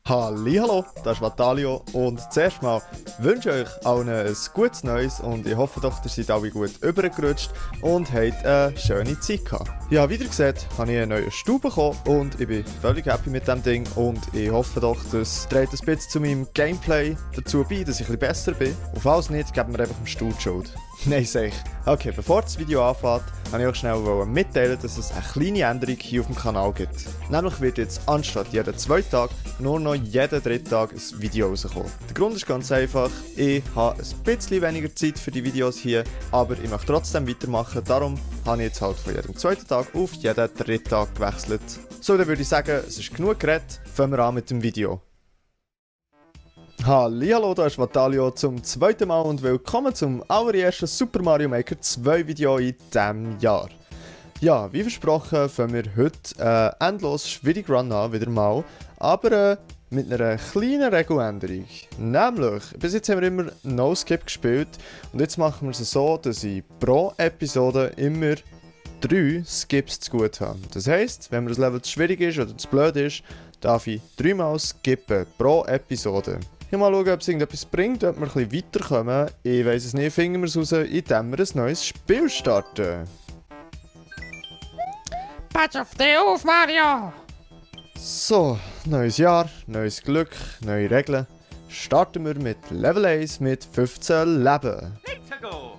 Hallihallo, das ist Vatalio und zuerst mal wünsche ich euch allen ein gutes Neues und ich hoffe doch, ihr seid alle gut übergerutscht und habt eine schöne Zeit gehabt. Ja, wie ihr seht, habe ich einen neuen Stuhl bekommen und ich bin völlig happy mit dem Ding und ich hoffe doch, das trägt ein bisschen zu meinem Gameplay dazu bei, dass ich ein bisschen besser bin. Und falls nicht, gebt mir einfach den Stuhl die Schuld. Nein, sag ich. Okay, bevor das Video anfängt, wollte ich euch schnell mitteilen, dass es eine kleine Änderung hier auf dem Kanal gibt. Nämlich wird jetzt anstatt jeden 2 Tage nur noch jeden 3. Tag ein Video rauskommen. Der Grund ist ganz einfach, ich habe ein bisschen weniger Zeit für die Videos hier, aber ich möchte trotzdem weitermachen, darum habe ich jetzt halt von jedem 2. Tag auf jeden 3. Tag gewechselt. So, dann würde ich sagen, es ist genug geredet, fangen wir an mit dem Video. Hallihallo, da ist Vatalio zum 2. Mal und willkommen zum allerersten Super Mario Maker 2 Video in diesem Jahr. Ja, wie versprochen, fangen wir heute endlos schwierig Run an, wieder mal, aber mit einer kleinen Regeländerung. Nämlich, bis jetzt haben wir immer No-Skip gespielt und jetzt machen wir es so, dass ich pro Episode immer 3 Skips zu gut habe. Das heisst, wenn mir das Level zu schwierig ist oder zu blöd ist, darf ich 3 Mal skippen pro Episode. Ich mal schauen, ob es irgendetwas bringt, ob wir ein bisschen weiterkommen. Ich weiss es nicht, finden wir es raus, indem wir ein neues Spiel starten. Pass auf dich auf, Mario! So, neues Jahr, neues Glück, neue Regeln. Starten wir mit Level 1 mit 15 Leben. Let's go!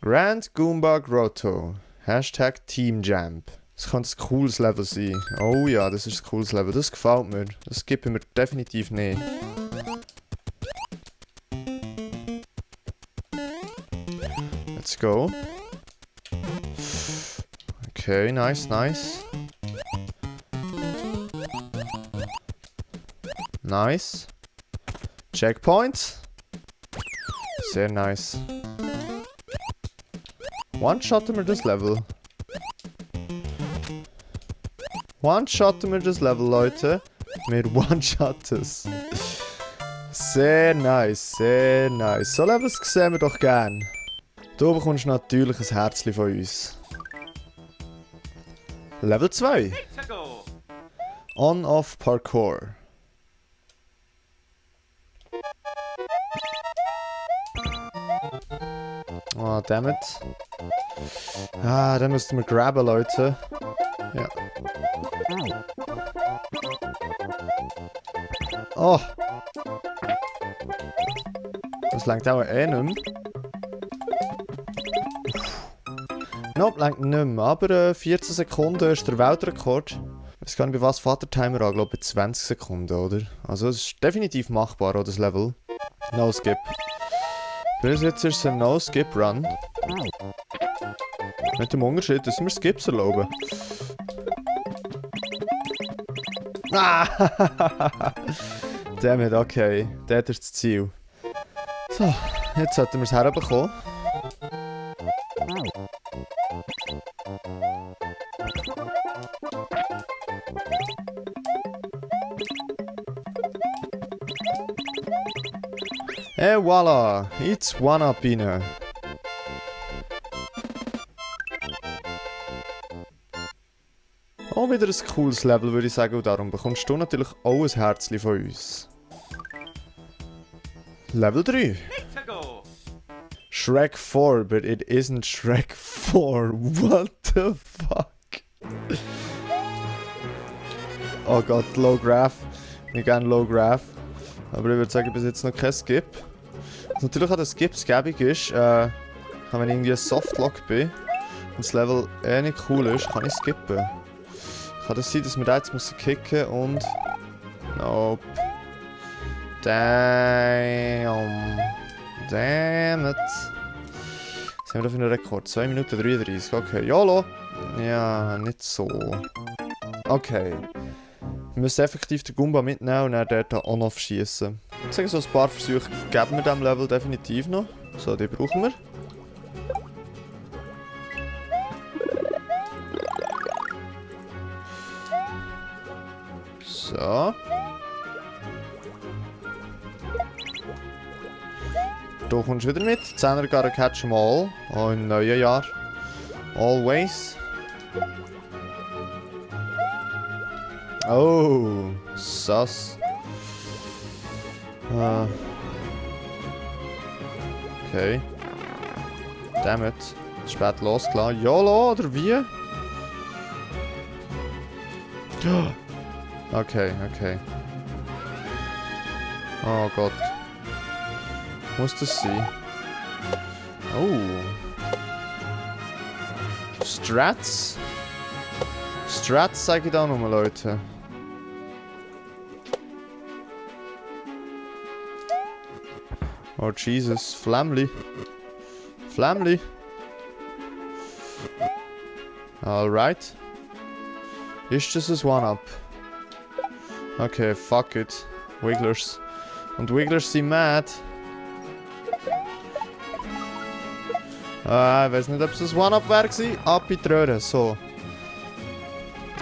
Grand Goomba Grotto. Hashtag Teamjump. Das könnte ein cooles Level sein. Oh ja, das ist ein cooles Level. Das gefällt mir. Das gibt mir definitiv nicht. Let's go. Okay, nice, nice. Nice. Checkpoint. Sehr nice. One-shotten wir das Level. One-shotten wir das Level, Leute. Wir one-shotten es. Sehr nice, sehr nice. So Levels sehen wir doch gern. Du bekommst natürlich ein Herzchen von uns. Level 2. Let's go! On-Off Parkour. Oh, dammit. Ah, den müssten wir grabben, Leute. Ja. Oh! Das langt auch nicht mehr. Nope, langt nicht mehr. Aber 14 Sekunden ist der Weltrekord. Ich weiß gar nicht, bei was fährt der Timer an. Ich glaube, bei 20 Sekunden, oder? Also, es ist definitiv machbar, oder, das Level. No Skip. Bis jetzt ist es ein No Skip Run. Mit dem Unterschied, dass wir Skips erlauben. Ah! Damit, okay. Das ist das Ziel. So, jetzt sollten wir es herbekommen. Et voilà! It's one-up rein. Auch wieder ein cooles Level, würde ich sagen, und darum bekommst du natürlich auch ein Herzchen von uns. Level 3. Let's go! Shrek 4, but it isn't Shrek 4. What the fuck? Oh Gott, Low Graph. Ich gerne Low Graph. Aber ich würde sagen, bis jetzt noch kein Skip. Was natürlich auch der Skip gäbig ist, wenn ich irgendwie ein Softlock bin und das Level nicht cool ist, kann ich skippen. Kann das sein, dass wir da jetzt müssen kicken und... Nope. Damn. Damn it. Was haben wir da für einen Rekord? 2 Minuten 33. Okay, YOLO. Ja, nicht so. Okay. Wir müssen effektiv den Goomba mitnehmen und dann dort on-off schießen. Ich sage, so ein paar Versuche geben wir diesem Level definitiv noch. So, die brauchen wir. So. Du kommst wieder mit. 10er gotta catch 'em all. Auch im neuen Jahr. Always. Oh, sus. Okay. Dammit. Spät losgelassen. YOLO, oder wie? Okay, okay. Oh Gott. Muss das sein? Oh. Strats? Strats sage ich da nochmal, Leute. Oh Jesus, Flamly. Flamly. Alright. Ist das ein One-Up? Okay, fuck it. Wigglers. Und Wigglers sind mad. Ich weiß nicht, ob es ein One-Up wäre. Ab in die Röhre. So.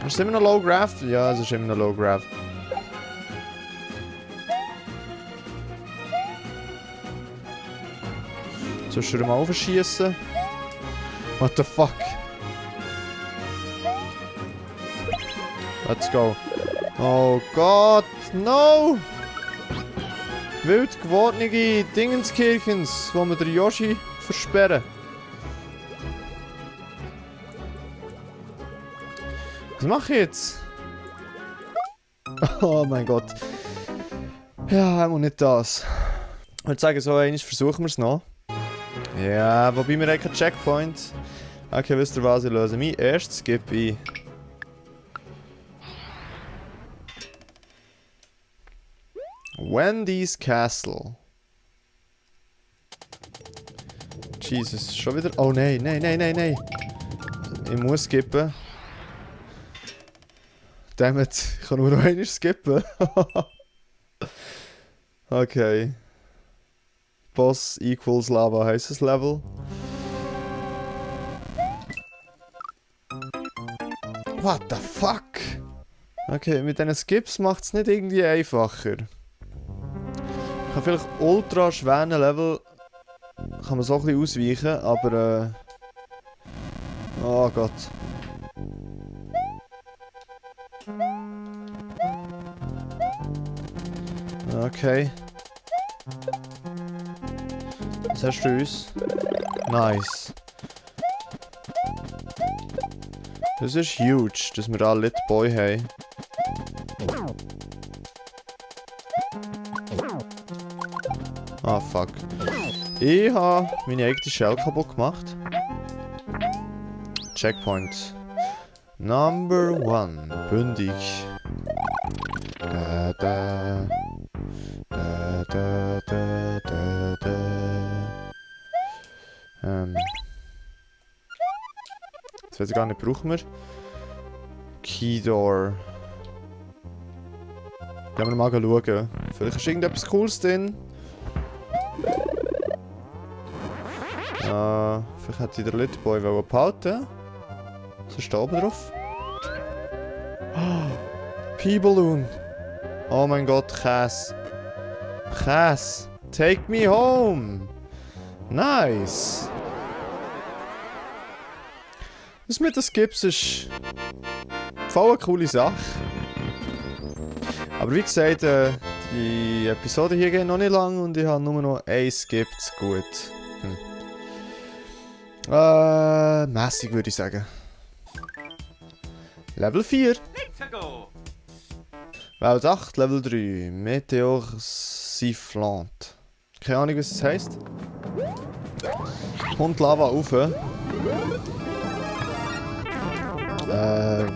Ist es immer noch Low Graph? Ja, es ist immer noch Low Graph. Sollst du mal aufschießen? What the fuck? Let's go. Oh Gott, no! Wild gewordene Dingenskirchens, wo wir den Yoshi versperren. Was mache ich jetzt? Oh mein Gott. Ja, einmal nicht das. Ich würde sagen, so einmal versuchen wir es noch. Ja, wobei wir haben keinen Checkpoint. Okay, wisst ihr was, ich löse mein erstes Skip ein. Wendy's Castle. Jesus, schon wieder... Oh nein, nein, nein, nein, nein. Ich muss skippen. Dammit, ich kann nur noch einmal skippen. Okay. Boss equals Lava heisst das Level. What the fuck? Okay, mit diesen Skips macht es nicht irgendwie einfacher. Ich kann vielleicht ultra schweren Level kann man so ein bisschen ausweichen, aber oh Gott. Okay. Was hast du uns? Nice. Das ist huge, dass wir alle Little Boy haben. Ah, fuck. Ich habe meine eigene Shell kaputt gemacht. Checkpoint. Number 1. Bündig. Da, da. Da, da, da, da, da. Das weiß ich gar nicht, brauchen wir. Keydoor. Gehen wir mal schauen. Vielleicht ist irgendetwas Cooles drin. Vielleicht hätte ich den Little Boy behalten. Was ist da oben drauf? Oh, P-Balloon. Oh mein Gott, Käse. Käse. Take me home. Nice. Das mit den Skips ist voll eine coole Sache. Aber wie gesagt, die Episode hier geht noch nicht lang und ich habe nur noch ein Skip zu gut. Mäßig würde ich sagen. Level 4. Let's go. Welt 8, Level 3. Meteor Sifflant. Keine Ahnung, was es heisst. Kommt Lava rauf.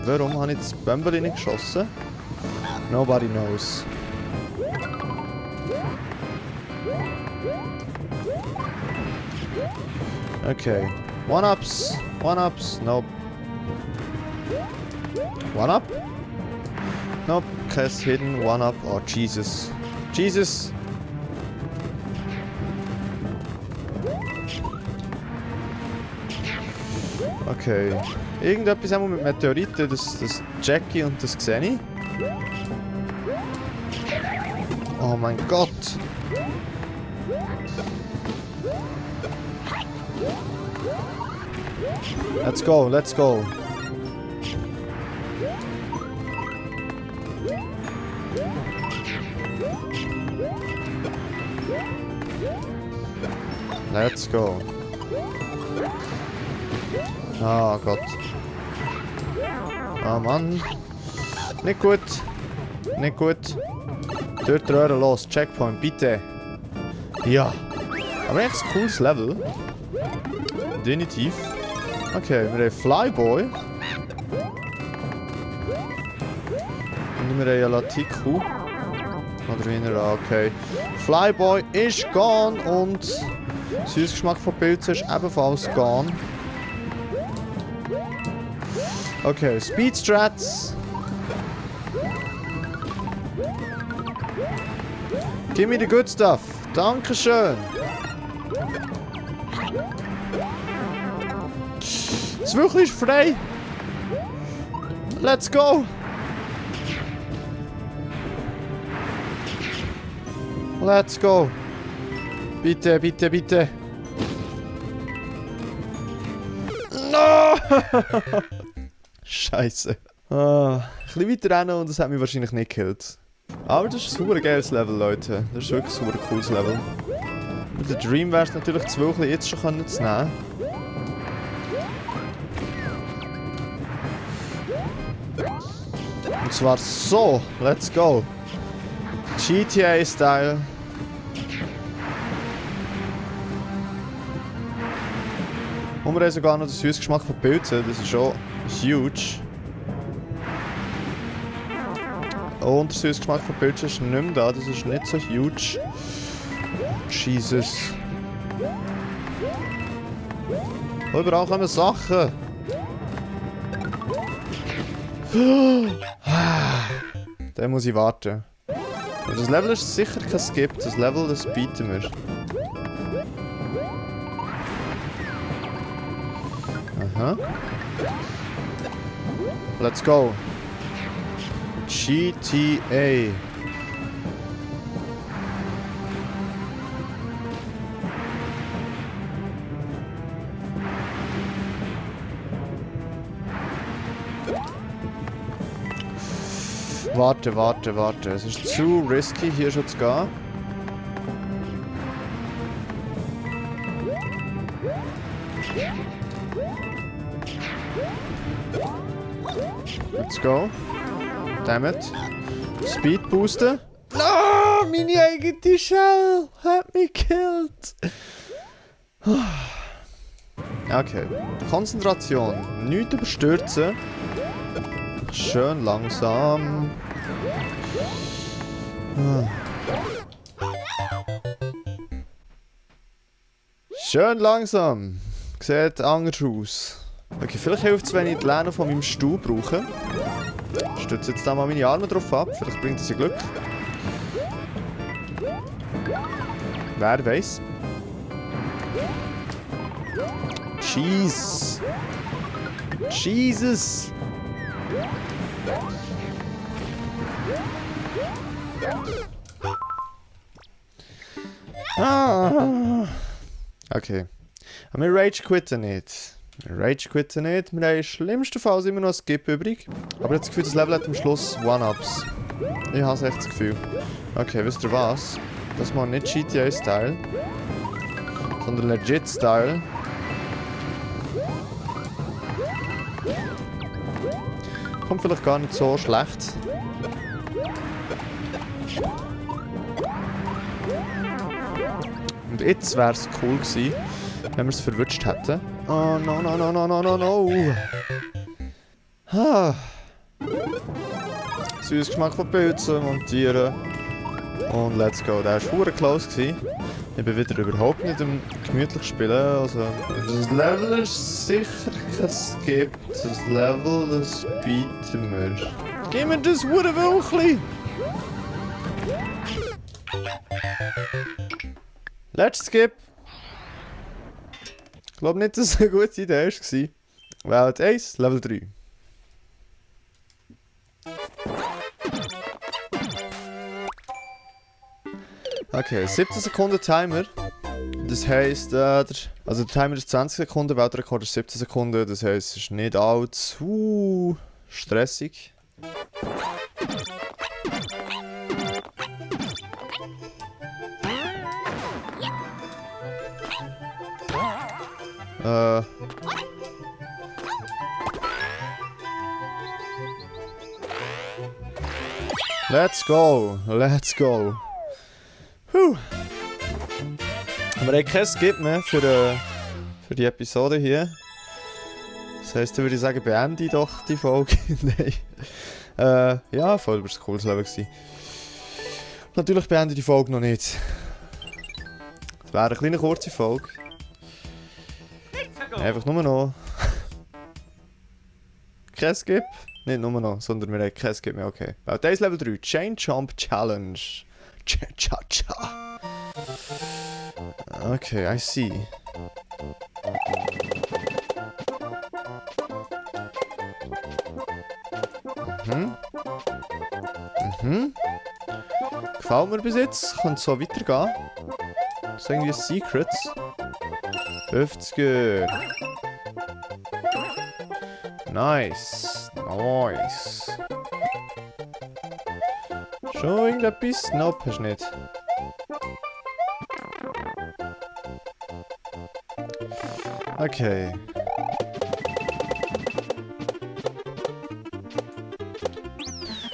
Warum habe ich das Bömbel nicht geschossen? Nobody knows. Okay. One-ups. One-ups. Nope. One-up? Nope. Kein Hidden One-up. Oh, Jesus. Jesus! Okay. Irgendetwas haben wir mit Meteoriten. Das Jackie und das sehe ich. Oh mein Gott! Let's go, let's go. Let's go. Ah Gott. Ah Mann. Nicht gut. Nicht gut. Dort röhren los. Checkpoint, bitte. Ja. Aber echt ein cooles Level. Definitiv. Okay, wir haben Flyboy. Und wir haben ja Latiku. Oder wie okay. Flyboy ist gone und Süßgeschmack von Pilzen ist ebenfalls gone. Okay, Speed Strats. Give me the good stuff. Dankeschön. Das Wüchli ist frei. Let's go. Let's go. Bitte, bitte, bitte. No! Scheiße. Ein bisschen weiter rennen und das hat mich wahrscheinlich nicht gekillt. Aber das ist ein super geiles Level, Leute. Das ist wirklich ein super cooles Level. Mit der Dream wäre es natürlich das Wüchli jetzt schon zu nehmen. Und zwar so. Let's go. GTA-Style. Und wir haben sogar noch den Süßgeschmack von Pilzen. Das ist schon huge. Und der Süßgeschmack von Pilzen ist nicht mehr da. Das ist nicht so huge. Jesus. Überall kommen Sachen. Dann muss ich warten. Und das Level ist sicher kein Skip. Das Level, das bieten wir. Aha. Let's go. GTA. Warte, warte, warte. Es ist zu risky, hier schon zu gehen. Let's go. Damn it. Speed boosten. No, meine eigene Shell hat mich gekillt. Okay. Konzentration. Nicht überstürzen. Schön langsam. Schön langsam. Sieht anders aus. Okay, vielleicht hilft es, wenn ich die Lehne von meinem Stuhl brauche. Ich stütze jetzt da mal meine Arme drauf ab. Vielleicht bringt es ja Glück. Wer weiß. Jeez. Jesus. Ah. Okay. Aber wir rage quitten nicht. Wir rage quitten nicht. Wir haben schlimmstenfalls immer noch ein Skip übrig. Aber jetzt das Gefühl, das Level hat am Schluss One-Ups. Ich habe echt das Gefühl. Okay, wisst ihr was? Das mal nicht GTA-Style. Sondern Legit-Style. Kommt vielleicht gar nicht so schlecht. Und jetzt wäre es cool gewesen, wenn wir es verwünscht hätten. Oh no, no, no, no, no, no, no. Süßgeschmack von Pilzen montieren. Und let's go. Der war verdammt close gewesen. Ich bin wieder überhaupt nicht im gemütlich spielen. Also, das Level ist sicher kein Skip. Das Level, das bieten wir. Gib mir das Wurwilchli! Let's skip! Ich glaube nicht, dass es eine gute Idee war. Welt 1, Level 3. Okay, 17 Sekunden Timer. Das heisst, der Timer ist 20 Sekunden, Weltrekord ist 17 Sekunden. Das heisst, es ist nicht allzu stressig. Let's go, let's go. Puh. Wir haben kein Skip mehr für die Episode hier. Das heisst, dann würde ich sagen, beende ich doch die Folge. Nein. Ja, voll über das cooles Level gewesen. Natürlich beende ich die Folge noch nicht. Es wäre eine kleine kurze Folge. Einfach nur noch. Kein Skip. Nicht nur noch, sondern wir haben kein Skip mehr, okay. Das ist Level 3. Chain Jump Challenge. Cha-cha-cha. Okay, I see. Gefällt mir bis jetzt. Könnte so weitergehen. Das ist irgendwie Secrets. 50er. Nice. Nice. Schon irgendetwas? Nope, hast du nicht. Okay.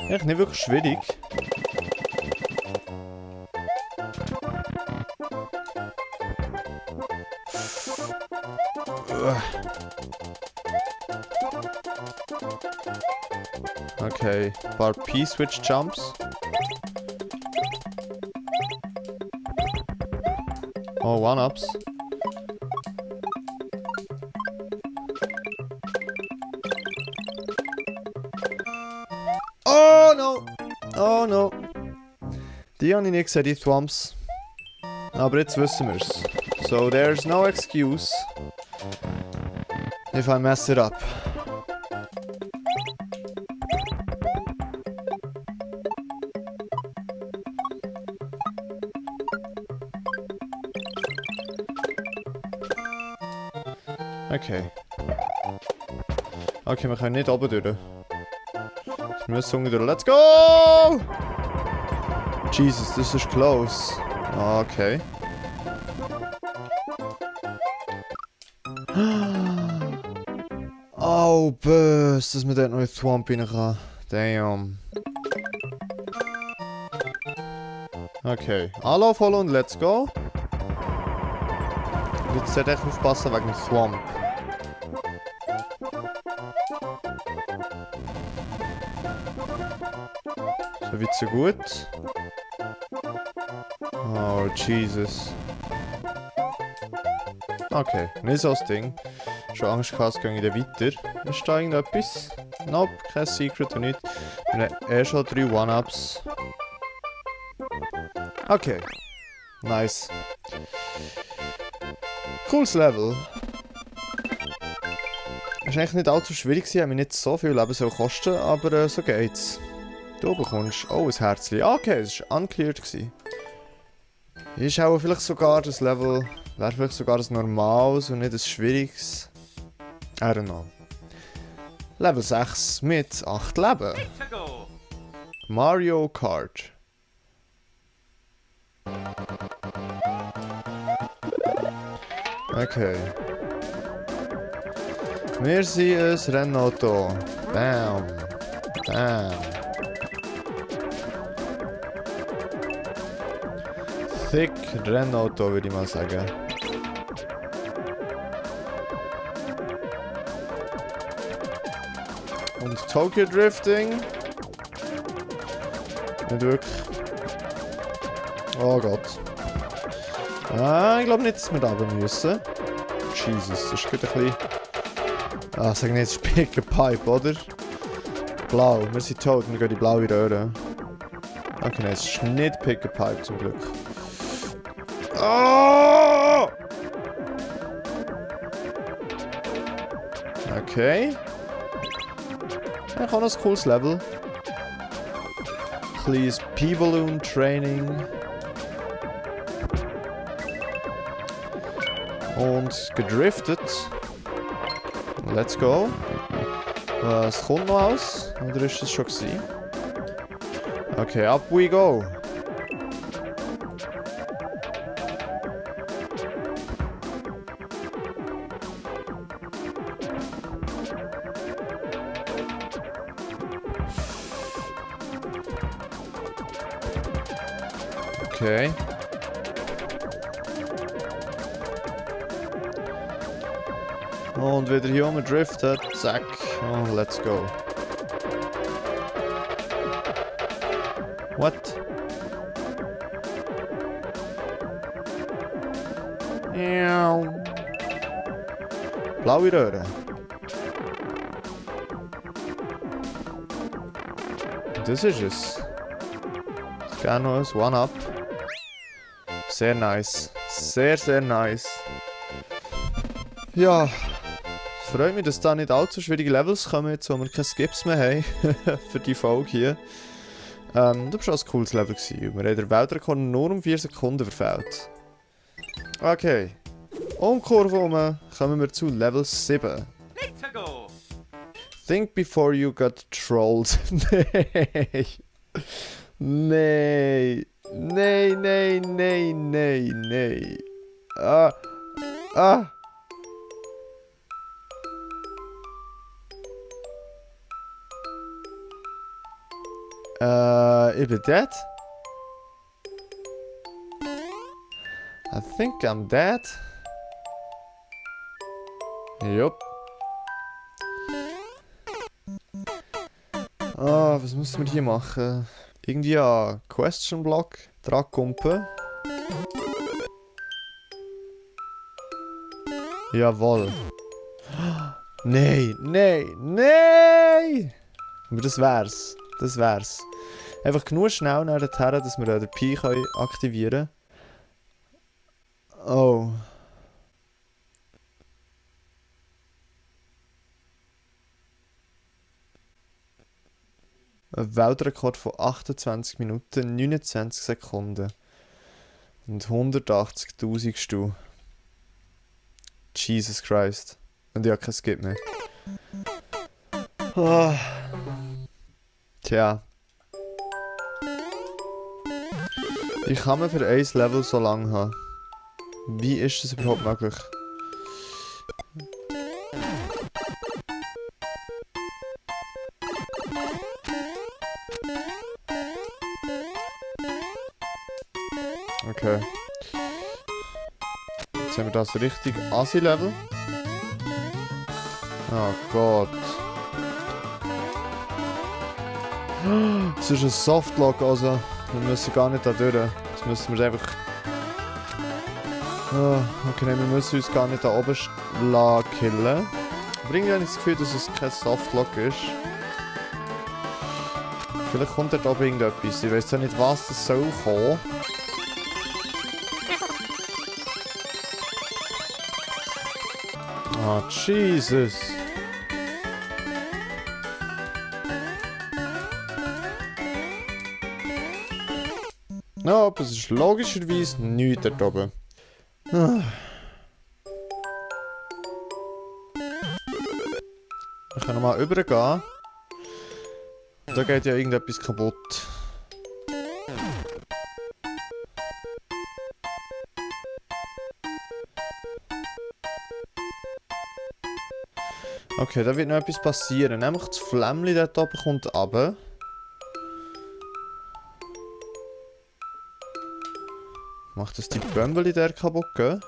Echt nicht wirklich schwierig. Okay, ein paar P-Switch Jumps. Oh, One-Ups. Oh no! Oh no! Die habe ich nicht gesehen, die Thwomps. Aber jetzt wissen wir's. So there's no excuse if I mess it up. Okay. Okay, wir können nicht oben durch. Wir müssen unten durch. Let's go! Jesus, das ist close. Okay. Oh, böse, dass man dort noch in die Thwomp rein kann. Damn. Okay. Anlauf holen und let's go. Jetzt sollte ich aufpassen wegen dem Thwomp. So weit, so gut. Oh, Jesus. Okay, nicht so das Ding. Schon Angst gehabt, es geht wieder weiter. Ist da irgendetwas? Nope, kein Secret und nicht. Wir haben schon 3 One-Ups. Okay. Nice. Cooles Level. Es war eigentlich nicht allzu schwierig, hat mir nicht so viel Leben soll kosten, aber so geht's. Du bekommst... Oh, ein Herzchen. Okay, es war uncleared. Ist auch vielleicht sogar das Level... Wäre vielleicht sogar ein normales und nicht ein schwieriges. I don't know. Level 6 mit 8 Leben. Mario Kart. Okay. Wir sind ein Rennauto. Bam. Bam. Thick Rennauto, würde ich mal sagen. Und Tokyo Drifting. Nicht wirklich. Oh Gott. Ah, ich glaube nicht, dass wir da runter müssen. Jesus, das ist gut ein bisschen... Ah, sag nicht, das ist Pick a Pipe, oder? Blau, wir sind tot, wir gehen die blaue Röhre. Okay, nein, es ist nicht Pick a Pipe, zum Glück. Oh! Okay. Ja, ich habe noch ein cooles Level. Kleines P-Balloon Training. Und gedriftet. Let's go. Was kommt noch aus? Oder ist das schon gewesen? Okay, up we go. Okay. Und wieder hier umgedriftet. Zack. Und let's go. What? Blaue Röhre. Das ist es. Ich gehe noch ein One-Up. Sehr nice. Sehr, sehr nice. Ja. Es freut mich, dass da nicht allzu schwierige Levels kommen, jetzt, wo wir keine Skips mehr haben. Für die Folge hier. Das war schon ein cooles Level. Wir haben den Weltrekord nur um 4 Sekunden verfehlt. Okay. Um Kurve herum kommen wir zu Level 7. Let's go. Think before you got trolled. Nee. Nee. Nee, nee, nee, nee, nee. Ah. Ah. Ich bin dead. I think I'm dead. Jupp. Ah, was müssen wir hier machen? Irgendwie ein Question Block dran kumpen. Jawohl. Nein, nein, nein! Aber das wär's. Das wär's. Einfach genug schnell nach dorthin, dass wir den Pi aktivieren können. Oh. Ein Weltrekord von 28 Minuten, 29 Sekunden. Und 180.000 Stuhl. Jesus Christ. Und ich habe kein Skip mehr. Oh. Tja. Wie kann man für ein Level so lang haben? Wie ist das überhaupt möglich? Okay. Jetzt haben wir das richtig Assi-Level. Oh Gott. Es ist ein Softlock, also wir müssen gar nicht da durch. Das müssen wir einfach... Oh, okay, wir müssen uns gar nicht da oben killen. Aber irgendwie habe ich das Gefühl, dass es kein Softlock ist. Vielleicht kommt dort oben irgendetwas. Ich weiß ja nicht, was das soll kommen. Ah, Jesus. Ja, aber es ist logischerweise nichts dort oben. Ah. Wir können nochmal übergehen. Da geht ja irgendetwas kaputt. Okay, da wird noch etwas passieren. Nämlich das Flämmchen dort oben kommt runter. Macht das die Bömbeli der kaputt gehen?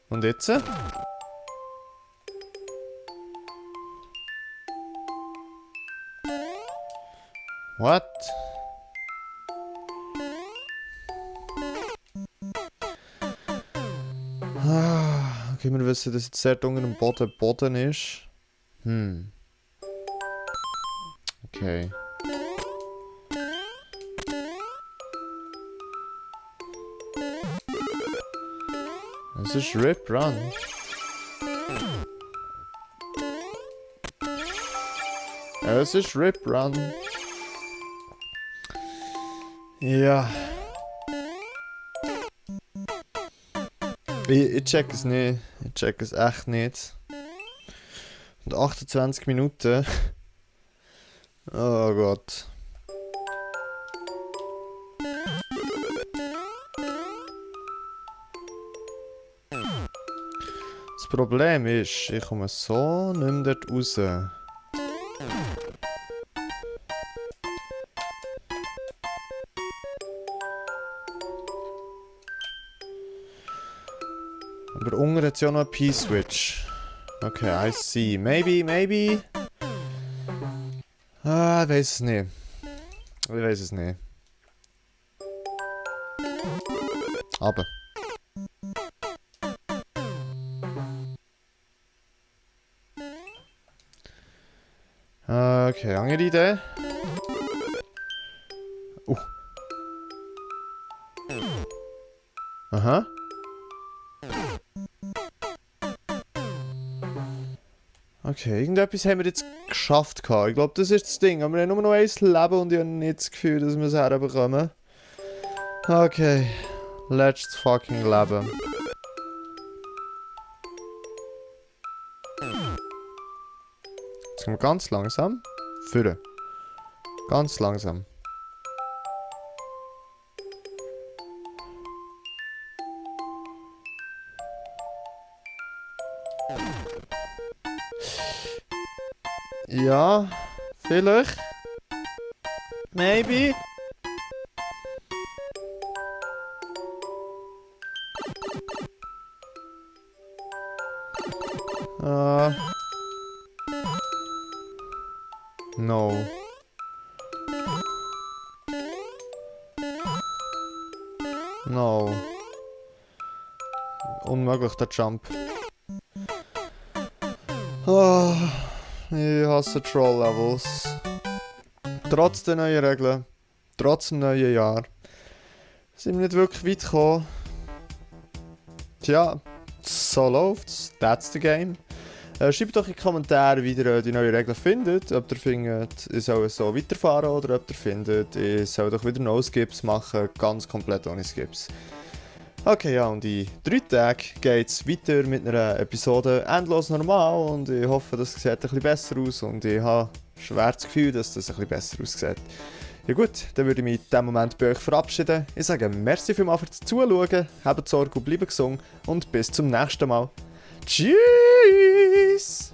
Und jetzt? What? Okay, wir wissen, dass jetzt sehr unter dem Boden ist. Okay. Es ist Rip Run. Es ist Rip Run. Ja. Ich check es nicht. Ich check es echt nicht. Und 28 Minuten. Oh Gott. Das Problem ist, ich komme so nicht mehr dort raus. hat es ja noch einen P-Switch. Okay, I see. Maybe. Ah, ich weiß es nicht. Ich weiß es nicht. Aber. Okay, andere Idee. Aha. Okay, irgendetwas haben wir jetzt geschafft. Ich glaube, das ist das Ding. Aber wir haben nur noch ein Leben und ich habe nicht das Gefühl, dass wir es herbekommen. Okay. Letztes fucking Leben. Jetzt gehen wir ganz langsam. Führen. Ganz langsam. Ja, vielleicht. Maybe. No. No. Unmöglich, der Jump. Oh, ich hasse Troll-Levels. Trotz der neuen Regeln, trotz dem neuen Jahr, sind wir nicht wirklich weit gekommen. Tja, so läuft's. That's the game. Schreibt doch in die Kommentare, wie ihr die neuen Regeln findet. Ob ihr findet, ich soll so weiterfahren oder ob ihr findet, ich soll doch wieder No-Skips machen, ganz komplett ohne Skips. Okay, ja, und in 3 Tagen geht es weiter mit einer Episode endlos normal und ich hoffe, das sieht ein bisschen besser aus und ich habe schwer das Gefühl, dass das ein bisschen besser aussieht. Ja gut, dann würde ich mich in diesem Moment bei euch verabschieden. Ich sage merci vielmals fürs Zuschauen, habt Sorge und bleibt gesund und bis zum nächsten Mal. Tschüss!